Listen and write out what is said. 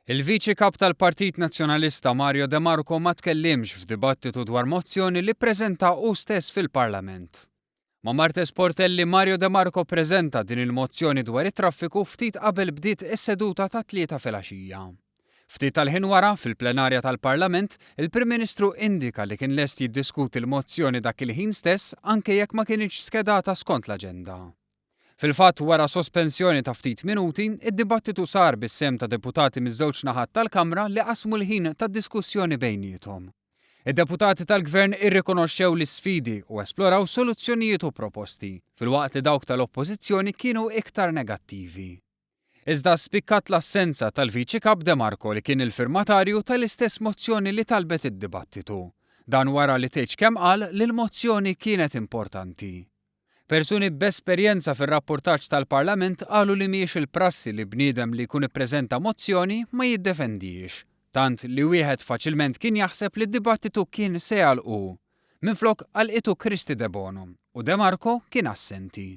Il-Viċi Kap tal-Partit Nazzjonalista Mario De Marco ma tkellimx f'dibattitu dwar mozzjoni li ppreżenta hu stess fil-Parlament. Ma' Marthese Portelli, Mario De Marco ppreżenta din il-mozzjoni dwar it-traffiku ftit qabel bdiet is-seduta tat-Tlieta filgħaxija. Ftit tal-ħin wara, fil-plenarja tal-Parlament, il-Prim Ministru indika li kien lest jiddiskuti l-mozzjoni dak il-ħin stess anke jekk ma kinitx skedata skont l-aġenda. Fil-fatt, wara sospensjoni ta' ftit minuti, id-dibattitu sar bis-sehem ta' deputati miż-żewġ naħat tal-Kamra li qasmu l-ħin tad-diskussjoni bejniethom. Id-deputati tal-Gvern irrikonoxxew l-isfidi u esploraw soluzzjonijiet u proposti, filwaqt li dawk tal-Oppożizzjoni kienu iktar negattivi. Iżda spikkat l-assenza tal-Viċi Kap De Marco li kien il-firmatarju tal-istess mozzjoni li talbet id-dibattitu. Dan wara li tgħidx kemm qal li l-mozzjoni kienet importanti. Persuni b'esperjenza fir-rappurtaġġ tal-Parlament qalu li mhijiex il-prassi li bniedem li jkun ippreżenta mozzjoni ma jiddefendihiex, tant li wieħed faċilment kien jaħseb li d-dibattitu kien se jagħlqu hu. Minflok għalqitu Kristy Debono u De Marco kien assenti.